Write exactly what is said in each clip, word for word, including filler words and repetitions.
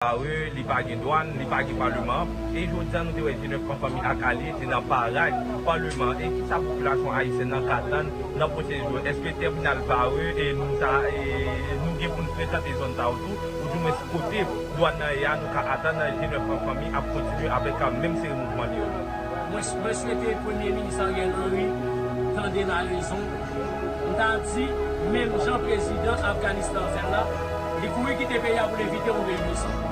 Vare, li pa gen dwàn, li pa gen paleman. E jodi a, nou te wè Jenèf Fanmi ak alye te nan parad paleman. E kisa popilasyon ayisyèn nan ka tann nan pwochen jou yo? Èske tèminal Vare, e nou ta, e nou gen pou n frekante zòn sa yo tou, oudimwens kote dwàn nan ye a, nou ka atann Jenèf Fanmi ap kontinye avèk menm seri mouvman li yo? Mwen, mwen swete Premye Minis Ariel Henry tande larezon. M ta di, menm jan prezidan Afganistan fè l la, li kouri kite peyi a pou l evite yon revolision.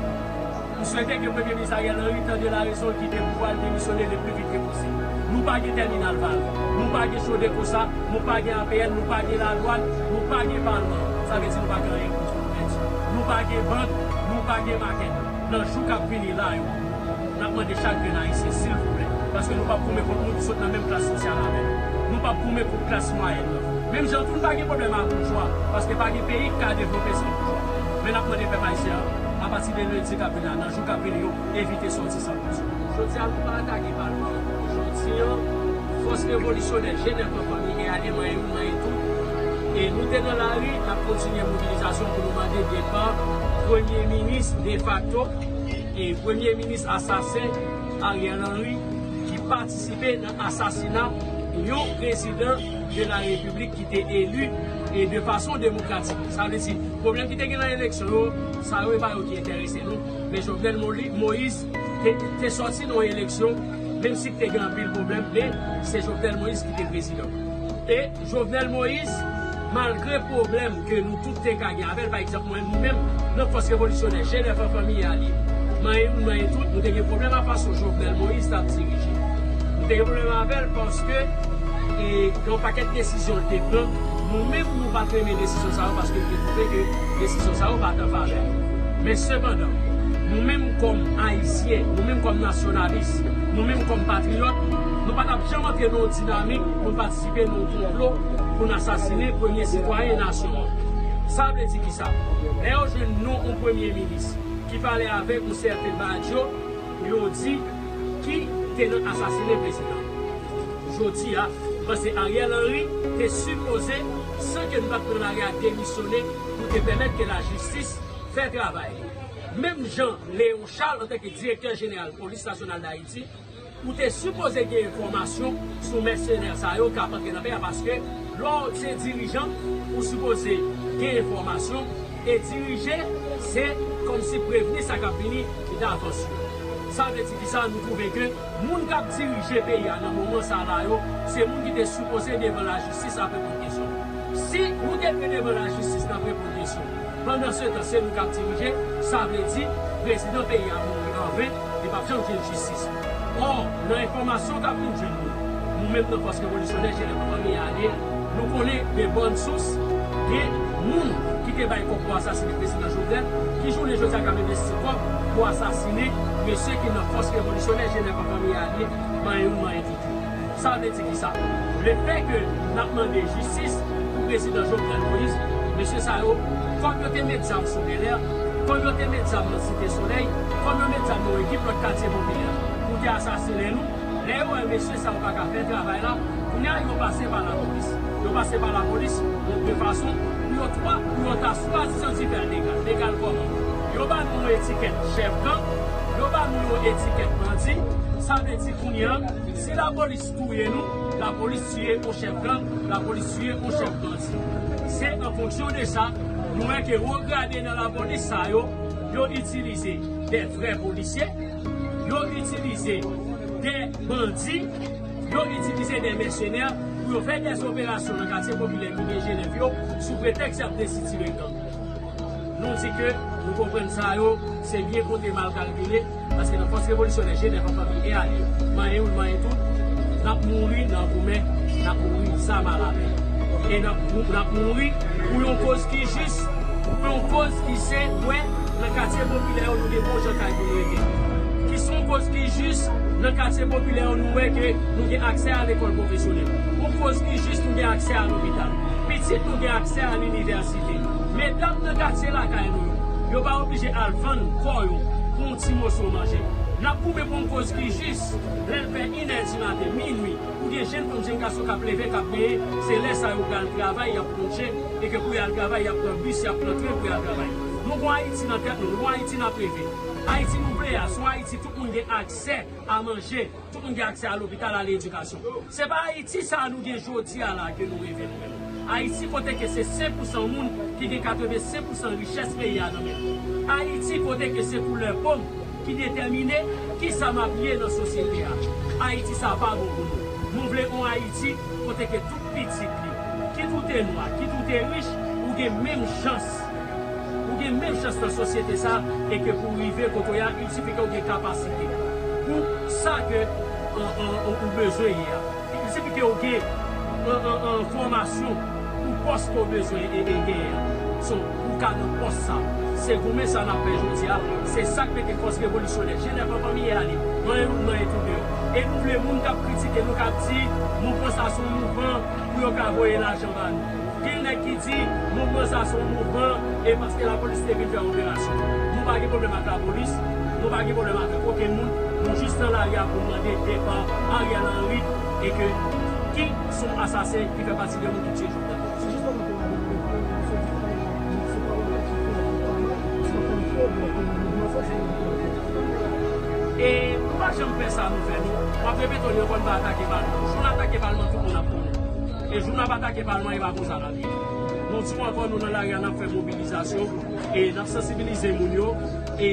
M swete ke Premye Minis Ariel Henry tande larezon, l kite pouvwa, l demisyone le pli vit ke posib. Nou pa gen tèminal Vare, nou pa gen Chodeco sa, nou pa gen A P N, nou pa gen ladwàn, nou pa gen palman. Sa vle di nou pa gen anyen pou nou pèdi. Nou pa gen bank, nou pa gen makèt. Nan jou k ap vini la yo, n ap mande chak grenn Ayisyen, silvouplè, paske nou p ap goumen kont moun ki sot nan menm klas sosyal avè nou. Nou p ap goumen kont klas mwayèn nan. Menm jan tou, n pa gen pwoblèm ak boujwa, paske pa gen peyi ki ka devlope san boujwa. Men n ap mande pèp ayisyen an, apati de lendi k ap vini la, nan jou k ap vini yo, evite sòti san boujwa. Jodi a, nou pa atake palman an. Jodi a, fòs revolisyonè Jenèf Fanmi e alye, manyen youn, manyen tout. E nou te nan lari, n ap kontinye mobilizasyon pou nou mande depa Premye Minis defakto e Premye Minis asasen Ariel Henry, ki patisipe nan asasina yon prezidan de la repiblik ki te eli e de fason demokratik. Sa vle di, pwoblèm ki te gen nan eleksyon yo, sa yo e pa yo ki enterese nou. Men Jovenel Moli-, Moïse te, te sòti nan yon eleksyon, menm si te gen anpil pwoblèm, men se Jovenel Moïse ki te prezidan. E Jovenel Moïse, malgre pwoblèm ke nou tout te ka gen avè l, pa egzanp, mwen, nou menm, nan fòs revolisyonè, Jenèf Fanmi e alye, manyen youn, manyen tout, nou te gen pwoblèm a fason Jovenel Moïse t ap dirije. Nou te gen pwoblèm avè l paske, e, gen yon pakèt desizyon l te pran, nou menm, nou pa t renmen desizyon sa yo paske nou te twouve ke desizyon sa yo pa t an favè nou. Men sepandan, nou menm kòm Ayisyen, nou menm kòm nasyonalis, nou menm kòm patriyòt, nou pa t ap janm antre nan yon dinamik pou n patisipe nan yon konplo pou n asasinen premye sitwayen nasyon an. Sa vle di kisa? Lè yo jwenn non yon premye minis ki pale avèk yon sèten Badio, yo di ki te nan asasinen prezidan. Jodi a, m panse Ariel Henry te sipoze, san ke n pa t nan lari a, demisyone pou te pèmèt ke lajistis fè travay li. Menm jan Léon Charles, antanke direktè jeneral Polis Nasyonal d Ayiti, ou te sipoze gen enfòmasyon sou mèsenè sa yo k ap antre nan peyi a, paske lè w se dirijan, ou sipoze gen enfòmasyon, e dirije, se kòmsi prevni sa k ap vini davans yo. Sa vle di kisa? Nou twouve ke moun k ap dirije peyi a nan moman sa la yo, se moun ki te sipoze devan lajistis ap reponn kesyon. Si nou te dwe devan lajistis n ap reponn kesyon, pandansetan se nou k ap dirije, sa vle di prezidan peyi a mouri anven, li p ap janm jwenn jistis. Ò, nan enfòmasyon k ap vin jwenn nou, nou menm nan fòs revolisyonè Jenèf Fanmi e alye, nou konnen de bòn sous, gen moun ki te bay kòb pou asasinen prezidan Jovenel, ki jounen jodi a k ap envesti kòb pou asasinen mesye ki nan fòs revolisyonè Jenèf Fanmi e alye, manyen youn, manyen tout. Sa vle di kisa? Lefètke n ap mande jistis pou prezidan Jovenel Moïse, mesye sa yo, kòm yo te met zam sou Bèlè, kòm yo te met zam nan Site Solèy, kòm yo met zam nan yon ekip lòt katye popilè pou te asasinen nou, lè yo wè mesye sa yo pa ka fè travay la, kounye a yo pase pa lapolis. Yo pase pa lapolis, yon de fason, pou yo twa, pou yo ta swadizan di fè l legal. Legal kòman? Yo ba nou yon etikèt chèf gang, yo ba nou yon etikèt bandi, sa vle di kounye a, si lapolis touye nou, lapolis tiye yon chèf gang, lapolis tiye yon chèf bandi. Se an fonksyon de sa, nou wè ke wo grade nan lapolis sa yo, yo itilize de vrè polisye, yo itilize de bandi, yo itilize de mèsenè pou yo fè de operasyon nan katye popilè ki gen Jenèf yo, sou pretèks y ap desitire gang. Nou di ke nou konprann sa yo, se byen konte mal kalkile, paske nan fòs revolisyonè Jenèf Fanmi e alye, manyen youn, manyen tout, n ap mouri nan goumen, n ap mouri zam alamè. E n ap, n ap mouri pou yon koz ki jis, pou yon koz ki sen, wè, nan katye popilè yo, nou gen bon jan kay pou nou rete. Ki se yon koz ki jis, nan katye popilè yo, nou wè ke nou gen aksè a lekòl pwofesyonèl. Yon koz ki jis, nou gen aksè a lopital. Pitit nou gen aksè a linivèsite. Medam nan katye lakay nou yo, yo pa oblije al vann kò yo pou yon ti moso manje. N ap goumen pou yon koz ki jis. Lè l fè inè di maten, minui, ou gen jenn fanm, jenn gason k ap leve, k ap benyen, se lè sa yo pral travay, y ap ploje, e ke pou y al travay, y ap pran bis, y ap pran tren pou y al travay. Nou gon Ayiti nan tèt nou, nou gon Ayiti n ap reve. Ayiti nou vle a, se yon Ayiti tout moun gen aksè a manje, tout moun gen aksè a lopital, a ledikasyon. Se pa Ayiti sa a nou gen jodi a la ke nou reve nou menm. Ayiti kote ke se senk pousan moun ki gen katrevensenk pousan richès peyi a nan men l. Ayiti kote ke se koulè po m ki detèmine kisa m ap ye nan sosyete a. Ayiti sa a pa bon pou nou. Nou vle yon Ayiti kote ke tout pitit li, kit ou te nwa, kit ou te rich, ou gen menm chans. Ou gen menm chans nan sosyete sa a, e ke pou w rive kote w ye a, il sifi ke w gen kapasite pou sa ke, an, an, an, ou bezwen ye a. Il sifi ke w gen, an, an, an, fòmasyon pou pòs ke w bezwen e, e genyen an. So, pou w ka nan pòs sa, se goumen sa n ap fè jodi a, se sa k mete fòs revolisyonè. Jenèf an fanmi ale, manyen lout, manyen tou deyò. E nou vle moun k ap kritike nou, k ap di mouvman sa se yon mouvman pou yo ka voye lajan ba nou. Gen nèg ki di mouvman sa se yon mouvman e paske lapolis te vin fè operasyon. Nou pa gen pwoblèm ak lapolis, nou pa gen pwoblèm avèk okenn moun, nou jis nan lari a pou n mande depa Ariel Henry e ke ki se yon asasen ki fè pati de moun ki tiye Jovenel Moïse. E nou pa janm pè sa nou fè nou. M ap repete w li ankò, nou pa atake palman. Jou n atake palman, tout moun ap konnen. E jou n ap atake palman, e pa konsa n ap ye. Nou di w ankò, nou nan lari a, n ap fè mobilizasyon e n ap sansibilize moun yo, e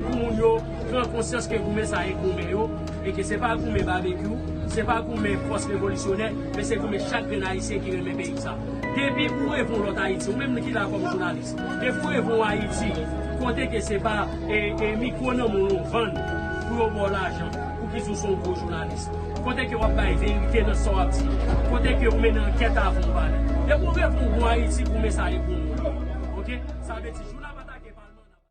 pou moun yo pran konsyans ke goumen sa e goumen yo, e ke se pa goumen Babekyou, se pa goumen fòs revolisyonè, men se goumen chak grenn Ayisyen ki renmen peyi sa. Depi ou reve yon lòt Ayiti, ou menm ki la kòm jounalis, depi ou reve yon Ayiti kote ke se pa, e, e, mikwo nan men w ou vann pou yo ba w lajan, pou ki di w se yon gwo jounalis. Kote ke w ap bay verite nan sa w ap di. Kote ke w mennen ankèt avan w pale. Depi w reve yon bon Ayiti, goumen sa e pou moun. Oke? Sa vle di